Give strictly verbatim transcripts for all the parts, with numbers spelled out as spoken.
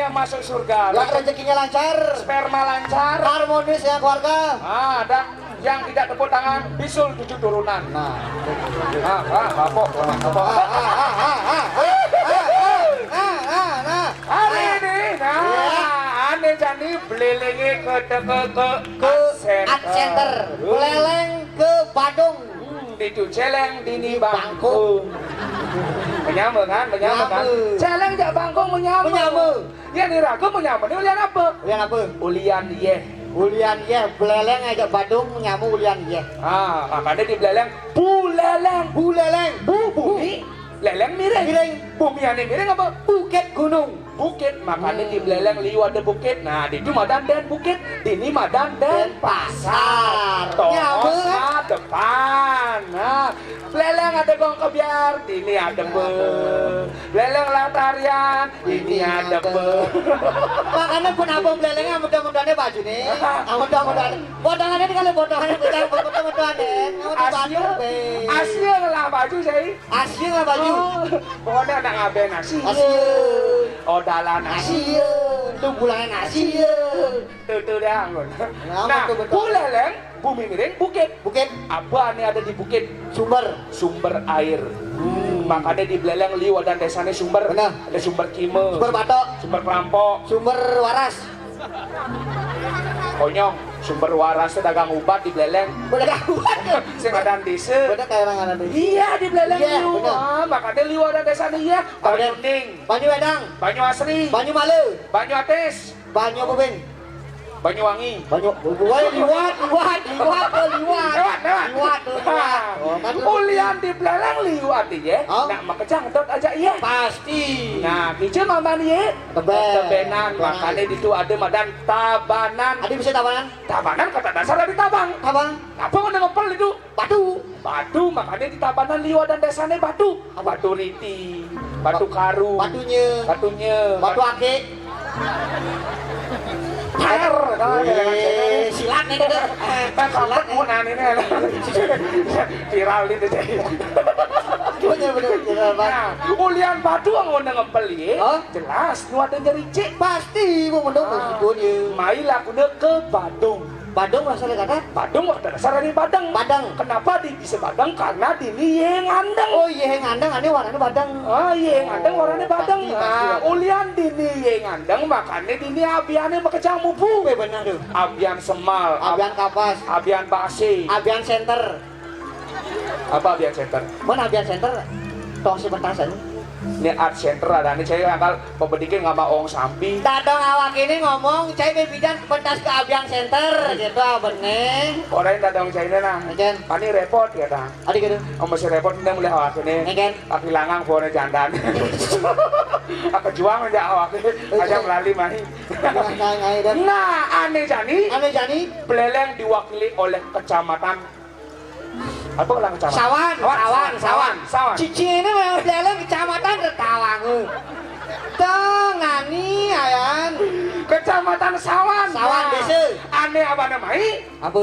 Yang masuk surga. Lah, rezekinya lancar. Sperma lancar. Harmonis ya keluarga. Ah, dan yang tidak tepuk tangan, bisul tujuh turunan. Nah. Ah, ah, apa? Apa? Ah, ah, ah, ah, ah, ah, ah, ah, ah, ah, nah. Hari ini, nah, iya. Ane jani belelinge ke, ke, ke, ke Art Center. Art Center. Beleleng ke Badung. Hmm, ditu celeng dini Bangkung. Menyama kan, menyama kan? Menyama. Celeng jak Bangkung menyama. Menyama. Ya, ni raga menyama ni ulian apa? Ulian apa? Ulian yeh. Ulian yeh, beleleng ajak Badung menyama ulian yeh. Ah, makanya di beleleng, buleleng. Buleleng. Bu, bumi, leleng miring. Miring. Bumi ane miring apa? Bukit gunung. Bukit, makanya di Beleleng liu ada bukit. Nah, di itu madan den bukit, di ini madan den pasar. Tongos depan. Nah, Beleleng ada gong kebyar, di ini ada be. Beleleng latarian, di ini ada be. Makanya pun abang Beleleng mudah-mudahannya baju nih. Mudah-mudahan. Bodangannya ini kalau bodangannya kita mudah-mudahan deh. Asia, Asia lah baju saya. Asia lah baju. Oh, pokoknya anak ngaben nasi. Asia. Odalan nasi. Asia. Tumbulannya nasi. Tuh, tuh dah, anggun. Nah, Buleleng, bumi miring, bukit. Bukit. Apa nih ada di bukit? Sumber. Sumber air. Hmm. Makanya di Beleleng liu ada desanya sumber. Benar. Ada sumber kime. Sumber batok. Sumber perampok. Sumber waras. Konyong, sumber waras dagang ubat di Beleleng. Dagang ubat ya? Sing ada desa. Bener kayak orang ada desa. Iya, di Beleleng liu. Iya, bener. Ah, makanya liu ada desa nih ya. Banyu Ning. Banyu Wedang. Banyu Asri. Banyu Male. Banyu Atis. Banyu apa, Ben? Banyu Wangi. Banyu, woi, liwat, liwat, liwat, oh, liwat. Liwat, liwat. Liwat, tuh, liwat. Oh, kan tuh. Ulian di Beleleng liu ati ya. Oh. Nak makejang dot aja iya. Pasti. Nah, kije maman iya. Teben. Tebenan, makanya di itu ada madan Tabanan. Ada bisa Tabanan? Tabanan kata dasar dari tabang. Tabang. Apa mana ngepel itu? Batu. Batu, makanya di Tabanan liu ada desanya batu. Apa? Batu Riti, Batu Karu, Batunya. Batunya, Batu Ake. Ter, kalau ada dengan saya. Silat nih, Dek. Eh, silat nih. Mau nanya nih. Viral itu jadi. Bener, bener, bener, Bang. Nah, ulian batu yang ngepel ya. Hah? Jelas, lu ada nyeri cek. Pasti, mau mendong, ah, pasti dia. Mailah kuda ke Badung. Badung lah saya kata. Badung waktu dasar dari Badeng. Badeng. Kenapa di, bisa Badeng? Karena di ini ye ngandeng. Oh, ye ngandeng, ane warnanya Badeng. Oh, ye ngandeng warnanya Badeng. Pasti, pasti. Nah, Badeng. Ulian di ini ye ngandeng, makanya di ini abiannya makejang mubu. Eh, benar tuh. Abian Semal, ab-, Abian Kapas. Abian Basi. Abian Center. Apa Abian Center? Mana Abian Center? Tong si pentasan. Ini Art Center ada nih, saya akal pembedikin nggak mau ong sampi. Dadong awak ini ngomong, saya bidan pentas ke Abian Center, gitu, bening. Orang yang dadong saya ini nah. Ajan. Pani repot ya, dah. Adi gitu. Oh, masih repot, kita mulai awak ini. Ajan. Tapi langang, pohonnya jandan. Aku juang aja awak ini. Aja melalui mahi. Nah, nah, nah, dan. Nah, ane jani. Ane jani. Beleleng diwakili oleh kecamatan Apa ulang kecamatan? Sawan, Sawan, Sawan, Sawan, Sawan. Sawan. Cici ini memang Beleleng kecamatan Retawang. Tengani, ayan. Kecamatan Sawan. Sawan, nah. Desa. Ane apa namai? Apa?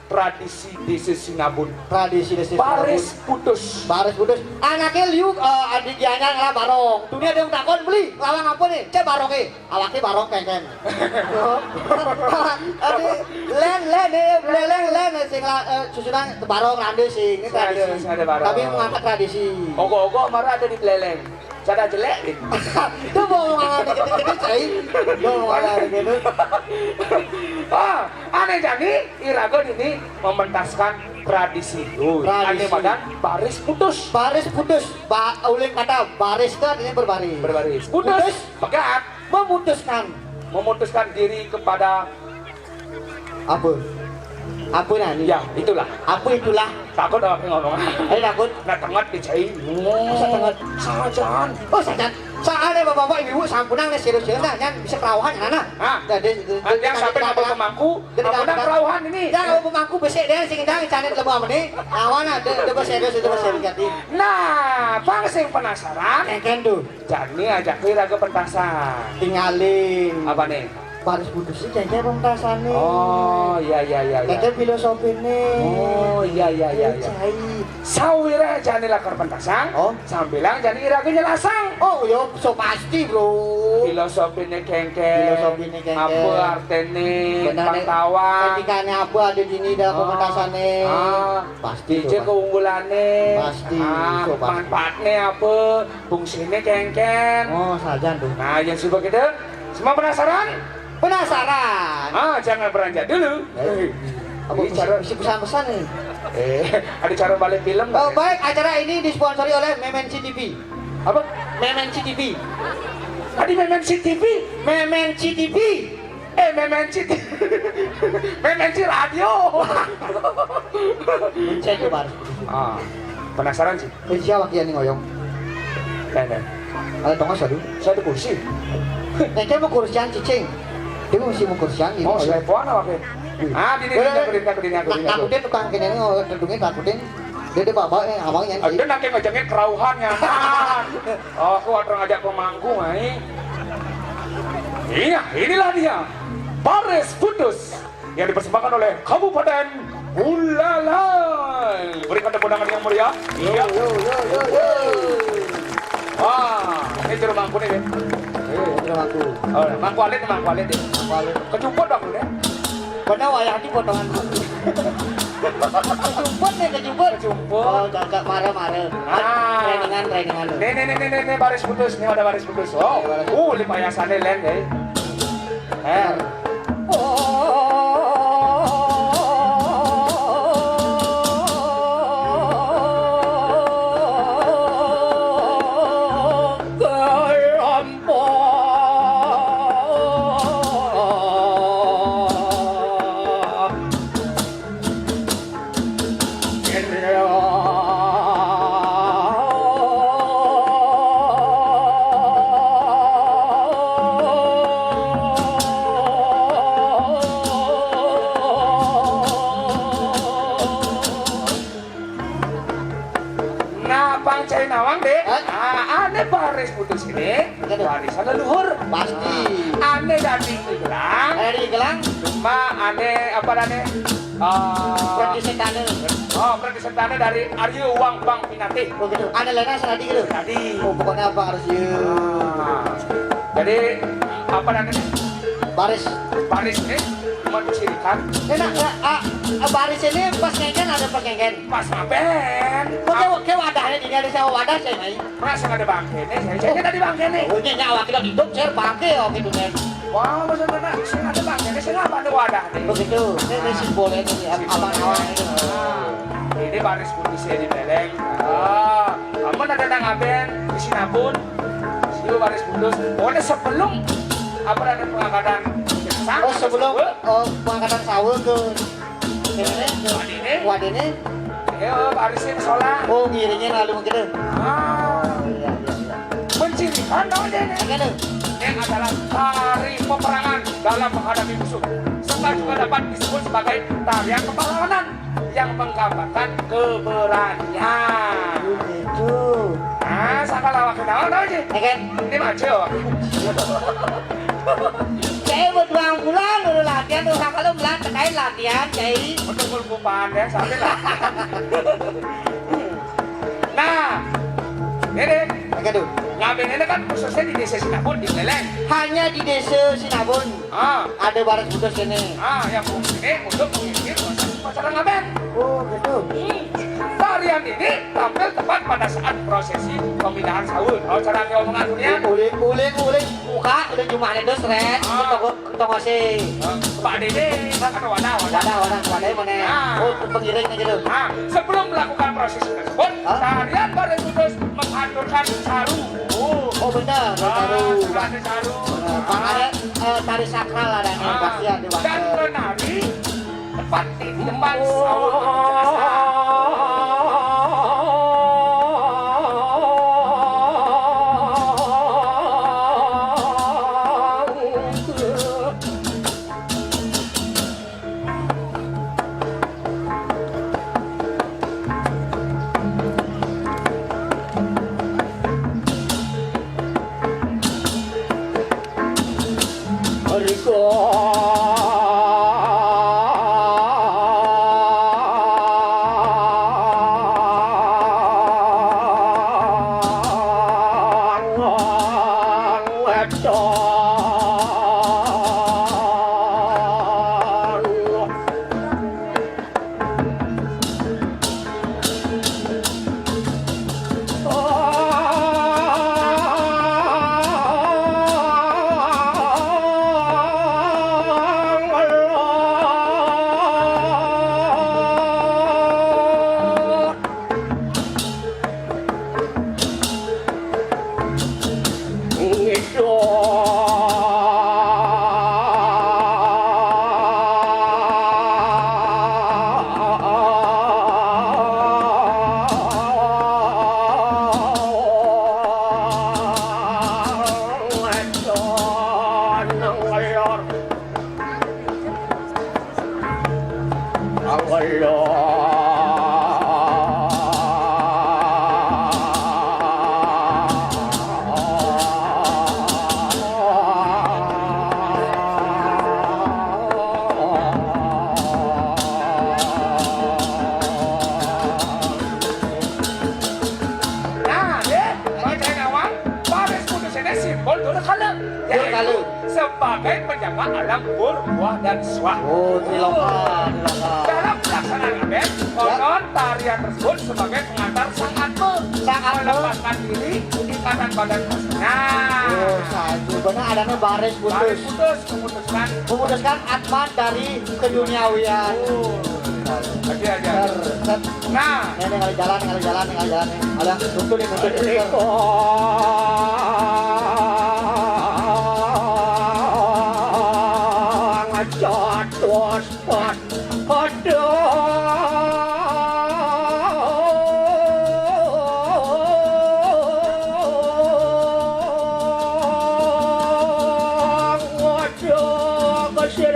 Tradisi desa Sinabun. Tradisi desa Sinabun. Baris putus. Baris putus. Anaknya liu, eh, adik dianya lah barong. Dunia ada yang takon beli. Lawang apa nih? Cek barong, eh. Awake barong kengkeng. Adi, len, len, eh, leleng, len, eh, sing la-, eh, susunan barong rande sing. Ini sing ada, tradisi. Sing ada barong. Kami mengangkat tradisi. Ogo-ogo marah ada di Beleleng. Cara jelek gitu. Itu mau ngomong dikit-dikit, cai. Itu mau ngomong gitu. Ah, ane jani, iraga ini mementaskan tradisi. Tradisi. Ane madan baris putus. Baris putus. Ba-, uling kata baris itu artinya berbaris. Berbaris. Putus. Putus. Pegat. Memutuskan. Memutuskan diri kepada apa? Apa nah ini? Ya, itulah. Apa itulah? Takut apa ngomong? Ayo takut. Nggak tenget di cai. Masa tenget? Sajan. Oh, sajan. Saatnya bapak-bapak, ibu-ibu, sampunang nih serius-serius nah, jangan bisa kelauhan nah. Ah. Jadi, jadi, yang sampai nambah pemangku, sampunang kelauhan ini. Jangan pemangku besik deh, sing dang canet lemah meni. Awan ada, ada serius, ada serius jadi. Nah, bang sing penasaran. Kengken tuh. Jani ajak kowe ra ke pentasan. Tingalin. Apa nih? Baris putus iki kengken pementasané. Oh, iya, iya, iya, iya. Kengken filosofiné. Oh, iya, iya, iya, iya. Cai. Sawiréh jani lakar pentasang, oh, sambilang jani iraga nyelasang. Oh, ya, so pasti, Bro. Filosofiné kengken. Filosofiné kengken. Apa artiné? Bener, pang Nek. Tawang. Étikané apa ada dini dah, oh, pementasané. Ah, pasti, ija so pasti. Keunggulané. Pasti, ah, so pasti. Manfaatné apa? Fungsiné kengken. Oh, sajan tuh. Nah, yang suba kita, semua penasaran? Penasaran? Ah, jangan beranjak dulu. Eh, apa ini bisa, cara bisa pesan-pesan nih? Eh, ada cara balik film. Oh, nggak ya? Baik, acara ini disponsori oleh Memenci T V. Apa? Memenci T V. Tadi Memenci T V. Memenci T V. Eh, Memenci T V. Memenci radio. Mencet tuh, Bar. Ah, penasaran sih. Eh, siapa kian nih ngoyong? Nah, nah. Ada tongos, aduh. Saya ada kursi. Nek mau kursian cicing. Dia mesti mau kursian ini. Oh, ngoyong. Selepoan apa, Pe? Wih. Ah, dini, eh, dini, aku, dini, aku, dini, aku, dini, aku. Takutin tukang kene ini, oh, tendungnya takutin. Dia, dia bawa, eh, abangnya. Ada nak ngejengnya kerauhan, nyaman. Oh, aku ada ngajak pemangku, ai. Iya, inilah dia. Baris putus. Yang dipersembahkan oleh Kabupaten Buleleng. Berikan tepuk tangan yang meriah. Iya. Yo, yo, yo, yo, yo. Wah, ini jero mangku nih, Bén. Eh, jero mangku. Oh, mangku alit, mangku alit ya. Mangku alit. Kejuput dong, deh. Bener wayah di potongan. Kejuput nih, kejuput. Kejuput. Oh, cocok, mare, mare. Ah. Trainingan, trainingan. Nih, nih, nih, nih, nih, nih, baris putus. Nih ada baris putus. Oh, uh, lima yasannya, Lén, ya. Eh. Nah, pang cai nawang, Dek. Hah? Ah, ané baris putus ini, aduh, warisan leluhur. Pasti. Ané dadi gelang. Dari gelang. Cuma ané apa, ané? Eh, Prodi Sentana. Oh, Prodi Sentana dari Arya Wang Bang Pinatih. Oh, gitu. Ané Lena Senadi gitu. Tadi. Oh, pokoknya apa harus ya. Ah. Jadi, apa namanya? Baris. Baris ini mencirikan. Enak, ya, ah, ah, baris ini pas ngengken ada pas ngengken. Pas ngapain? Kok kayak, kayak wadahnya di sini ada sewa wadah, saya main. Mas, ada bangké nih, saya, saya tadi bangké nih. Oh, ini nyawa kita hidup, saya bangké, oh, gitu, men. Wah, maksudnya, nah, sing ada bangké nih, sing apa nih wadah nih? Begitu, ini, ini simbolnya ini, ya, abang-abang itu. Nah, ini baris putus ya di Beleng. Ah, amun ada nang abén, di Sinabun, itu baris putus. Pokoknya sebelum, apa, ada pengangkatan jenazah, oh, sebelum, sawe, oh, pengangkatan sawe ke ini, ke wadéné. Wadéné. Ya, barisin sholat. Oh, ngiringin lalu gitu. Ah. Oh, iya, iya, iya. Mencirikan namanya ini. Apa tuh? Ini adalah tari peperangan dalam menghadapi musuh. Serta juga dapat disebut sebagai tarian kepahlawanan yang menggambarkan keberanian. Begitu. Ah, sama lawak kenal tau sih? Ya kan? Ini maju. Saya berdua bulan dulu latihan, terus kalau bulan tekain latihan, Cai. Untuk kulkupan ya, sampai lah. Nah, ini. Apa tuh? Ngabén ini kan khususnya di Désa Sinabun, di Leleng. Hanya di Désa Sinabun. Ah. Ada baris putus ini. Ah, yang ini untuk mengisi proses upacara ngabén. Oh, gitu. Hmm. Tarian ini tampil tepat pada saat prosesi pemindahan sawe. Kalau cara dia omongan dunia. Uling, uling, uling. Buka, uling jumahnya terus, Ren. Ah. Toko, toko si. Ah, Pak Dede, atau wadah, wadah. Wadah, wadah, wadah mana? Ah. Oh, pengiring gitu. Ah, sebelum melakukan prosesi tersebut, hah? Tarian baris putus menghancurkan saru. Oh, oh, benar, ah, saru. Saru. Nah, makanya, eh, tari sakral ada nih, ah, pasti ada. Dan penari tepat di depan saung. Nah, deh, baca kawan, baris putus ini simbol durkala. Durkala. Sebagai penjaga alam pur, buah, dan suah. Oh, triloka, triloka. Dalam pelaksanaan adat, ya, konon tarian tersebut sebagai pengantar sang atma. Sang atma. Melepaskan diri, ikatan badan. Nah. Oh, satu. Benar adanya baris putus. Baris putus memutuskan. Memutuskan atma dari keduniawian. Oh. Aja, aja. Set, set. Nah. Ini, ini kali jalan, kali jalan, kali jalan. Ada tuntun nih, tuntun nih. Riko ngacatos pat ada. Waduh, kasih.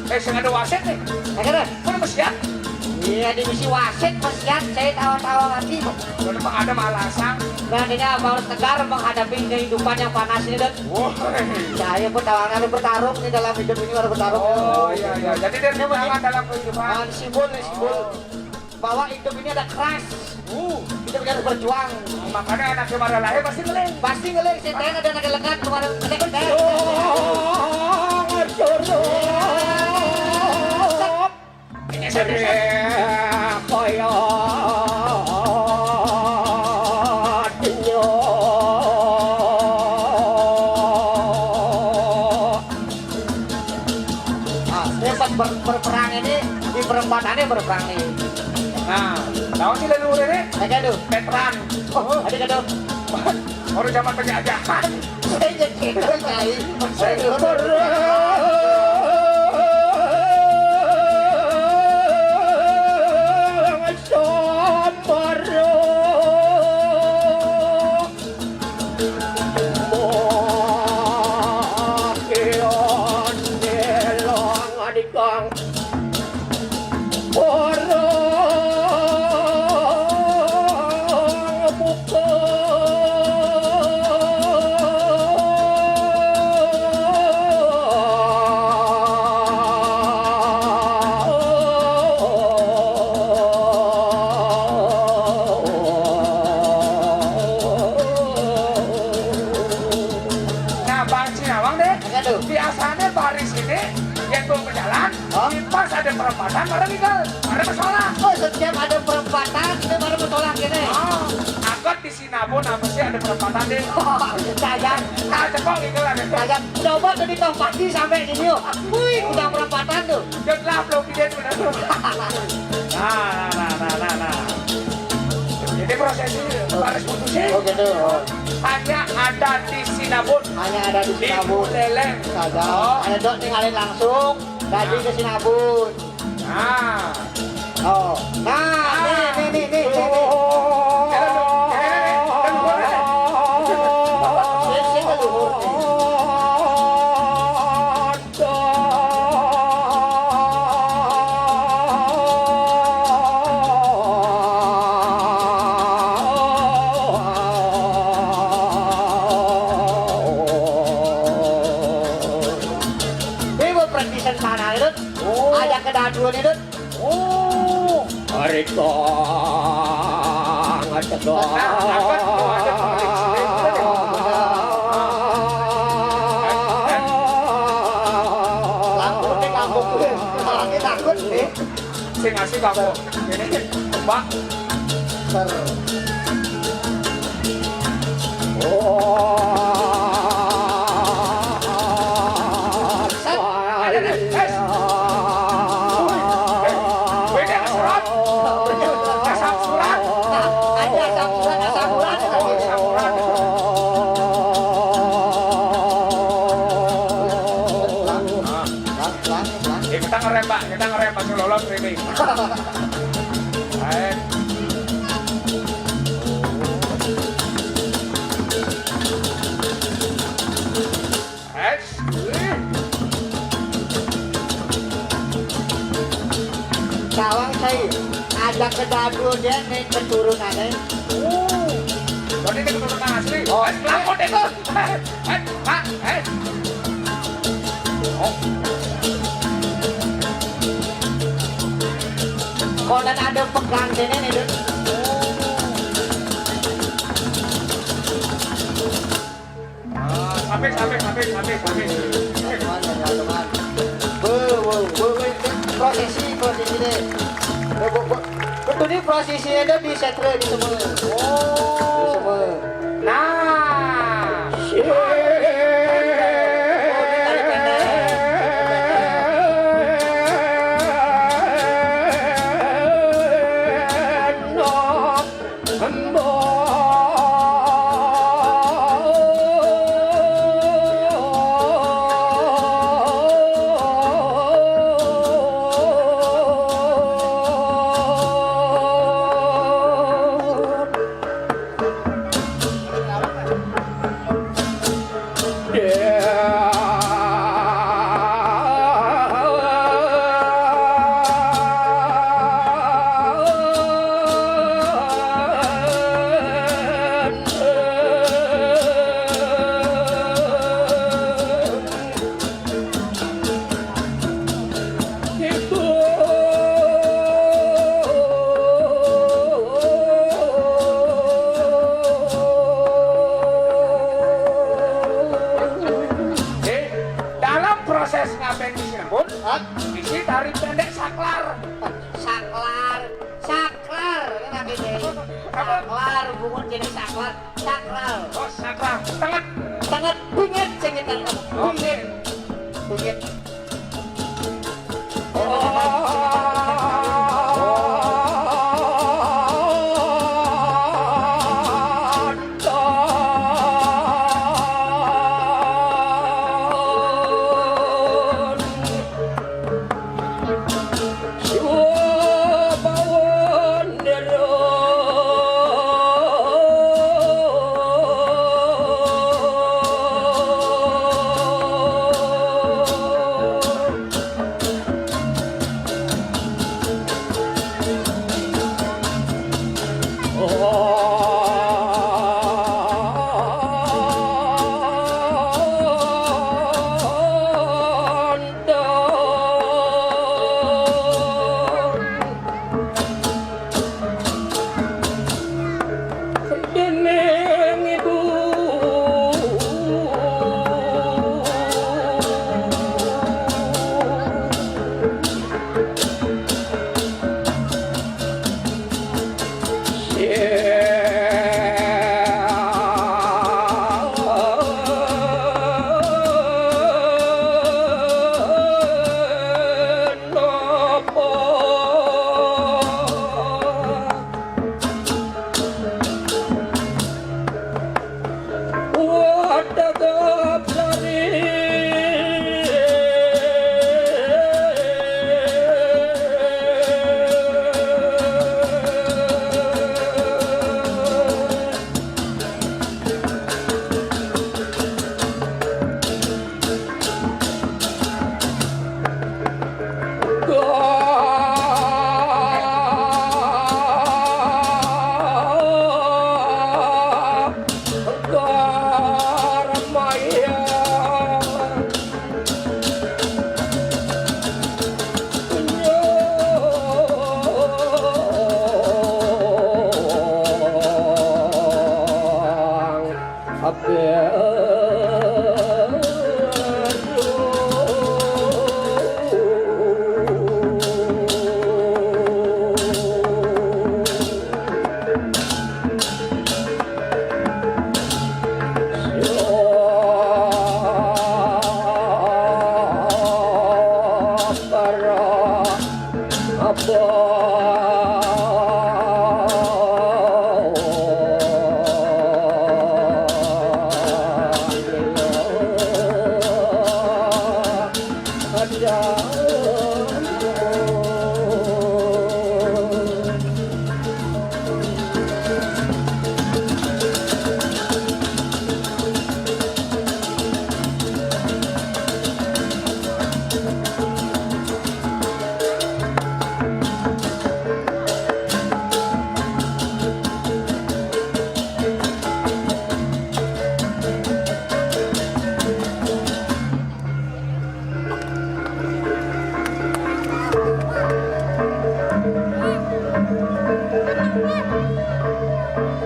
Eh, sing ada wasit nih. Akhirnya. Mana mesiat? Iya, di misi wasit, mesiat, saya tawa-tawa lagi. Kalau Pak ada malasang. Nah, ini abang harus tegar menghadapi kehidupan yang panas ini, Dut. Wah. Saya pun tawaran harus bertarung nih dalam hidup ini, harus bertarung. Oh, iya, iya. Jadi dia ini rintangan dalam kehidupan. Ah, simbol nih, simbol. Bahwa hidup ini ada keras. Uh. Hidup ini harus berjuang. Makanya anak kemarin lahir pasti ngeling. Pasti ngeling, saya tanya ada anak lengan kemarin. Ada, ada. Oh, aduh. Ini serius. Kaya dunia. Ah, ini pas ber-, berperang ini, di perempatannya berperang nih. Nah, tahu sih leluhur ini? Aja tuh. Veteran. Oh, ada kado. Orang zaman penjajahan. Saya jadi kitu, Cai. Saya perang samara. Makian nilang adikang. Orang buka. Nah, Bang Cinawang deh. Aduh. Biasanya baris ini, dia tuh berjalan, hah? Pas ada perempatan, baru ngigal, baru bersolah. Oh, setiap ada perempatan, dia baru bersolah gini. Oh, angkot di Sinabung, apa sih ada perempatan deh? Jajan. Nah, cepok ngigal ada. Jajan. Coba tuh di Tong Padi sampai sini, yuk. Wih, udah perempatan tuh. Jod lah, belum dia tuh, udah tuh. Nah, nah, nah, nah, nah, nah. Jadi prosesi baris putus sih. Oh, gitu. Hanya ada di Sinabung. Hanya ada di Sinabung. Di Buleleng. Saja. Oh. Ada dok tinggalin langsung. Tadi ke Sinabung. Nah. Oh. Nah, nih, nih, nih, nih, nih. Oh. Sini, sini, sini. Sini, sini, sini. Ini buat praktisan sana, Dut. Oh. Ada kedaduan, Dut. Oh. Hari kong ada doa. Nah, angkat, tuh, ada tuh. Lampung nih, lampung nih. Malah takut nih. Sing asik aku. Ini, Mbak. Ser. Oh. Set. Ada, ada. Wih. Wih, dia surat. Asam surat. Ada asam surat, asam surat. Oh, asam surat. Nah. Pelan, pelan, pelan. Eh, kita ngerem, Pak. Kita ngerem, masih lolos ini. Baik. Baik. Tawang cai, ajak ke dadul dia nih keturunan eh. Oh, berarti ini keturunan asli. Oh. Eh, lapor deh tuh. Eh, eh, Pak, eh. Oh. Kalau ada pegang sini nih, Dun. Ah, sampai, sampai, sampai, sampai, sampai. Teman, ya, teman. Be, be, be, be, prosesi, prosesi deh. Be, be, be, betul nih prosesi ada di setre di semua. Oh. Di semua. Nah. Eh, dalam proses ngaben di Cirebon, hah? Isi tari pendek saklar. Saklar, saklar, ini nanti deh. Apa? Saklar, bungun jadi saklar, sakral. Oh, sakral. Tenget. Tenget, bingit, sing kita. Oke. Bingit.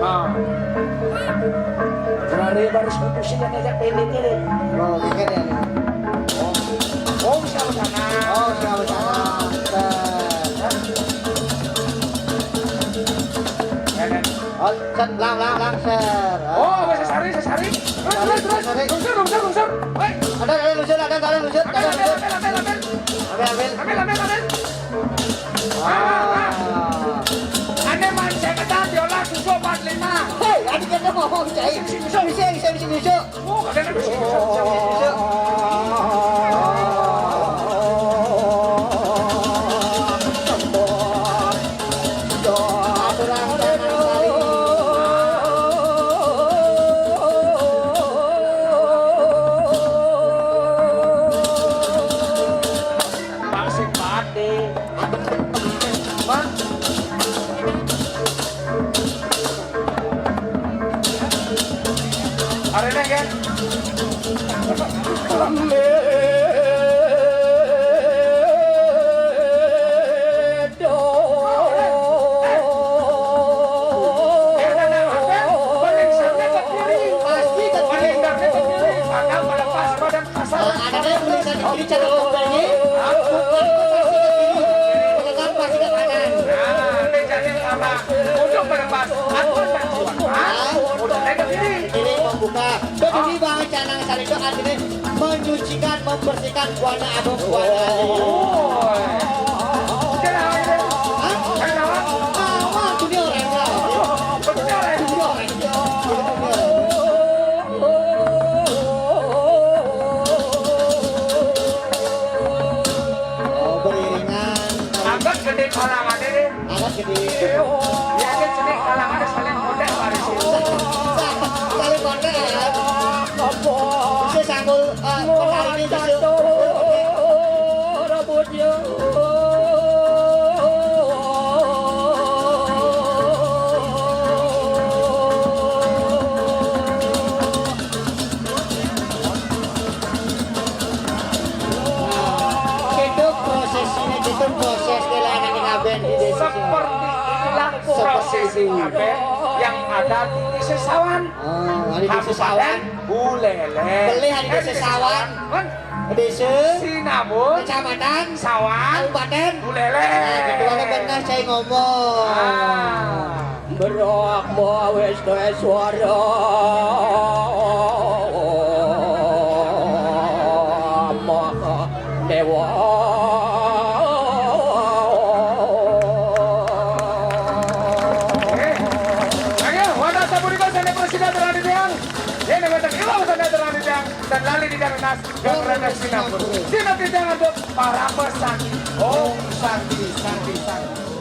Ah. Berarti baru putusin dan ajak pendeknya deh. Oh, mikir ya. Oh, oh, siapa sana? Oh, siapa sana? Set. Ya, kan? Oh, set, lang, lang, lang, set. Oh, bisa sari, bisa sari. Terus, terus, terus. Sari. Lungsur, lungsur, lungsur. Woi. Ada, ada lungsur, ada, ada lungsur, ada lungsur. Ambil, ambil, ambil, ambil. Ambil, ambil. Ambil, ambil, ambil. Ah. Ane mancing ketan diolah susu empat lima. Hei, adi kene ngomong, Cai. Bisa, bisa, bisa, bisa, bisa. Oh, ada, ada, bisa, bisa, bisa, bisa. Aturan tanah kali. Masih mati. Mas. Arena kan? Pasti ke kiri. Pasti ke kiri. Kalau ada yang tulisan di kiri, cara tombol ini, bukan pasti ke kiri. Tekan pasti ke kanan. Nah, ini jadi apa? Untuk berlepas, aku kan bantuan. Ah, udah naik ke kiri. Kiri membuka. Jadi, ini Bang Canang Sarido artinya menyucikan, membersihkan buana abang buana. Oh. Kenapa ini? Hah? Kenapa? Awal dunia orang. Betul, ya? Dunia orang. Oh, beriringan. Angkat gede kalangan ini. Angkat gede. Ya, kan sini kalangan saling kontak, Pak Rizky. Saling kontak, ya. Bisa sanggul, eh, petani ini bisa. Nah, itu prosesnya, itu prosesnya lah yang ngaben di desa. Seperti inilah prosesi ngaben yang ada di Desa Sawan. Oh, ada di Desa Sawan. Kabupaten Buleleng. Beli ada di Desa Sawan. Kan? Desa Sinabung. Kecamatan Sawan. Kabupaten Buleleng. Nah, ketuanya benar saya ngomong. Ah. Brahma Wisnu Iswara Mahadewa. Oke. Ayo, wanda sapunika sane prasida terang titiang. Yen wonten iwau sane terang titiang dan lali di dalam nas dan rada sinapun. Sinapun jangan dok para pesanti. Om Santi, Santi, Santi.